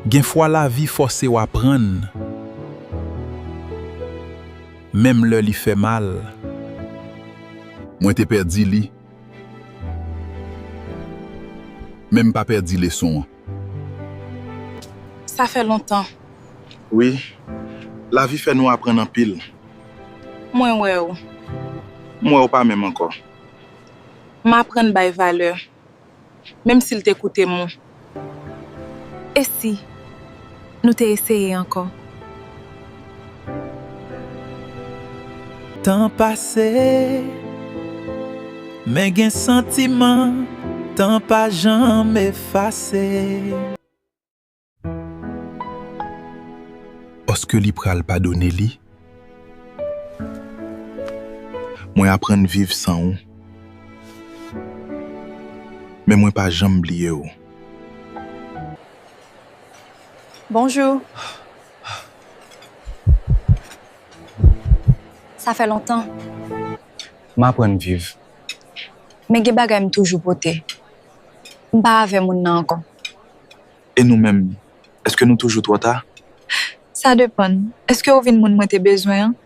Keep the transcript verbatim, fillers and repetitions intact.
Gen fwa lavi fòse w aprann, menm lè li fè mal. Mwen te pèdi li, men m pa pèdi leson an. Sa fè lontan. Wi, lavi fè nou aprann anpil. Mwen wè w. M wè w pa menm ankò. M aprann bay valè, menm si l te koute m. E si nou te eseye ankò? Tan pase, men gen santiman, tan pa janm efase. Èske li pral padone li? Mwen aprann viv san ou, men mwen pa janm bliye w. Bonjou. Sa fè lontan. M aprann viv. Men gen bagay m toujou pote. M pa avè moun nan ankò. E nou menm, èske nou toujou twò ta? Sa depann. Èske w vin moun mwen te bezwen an?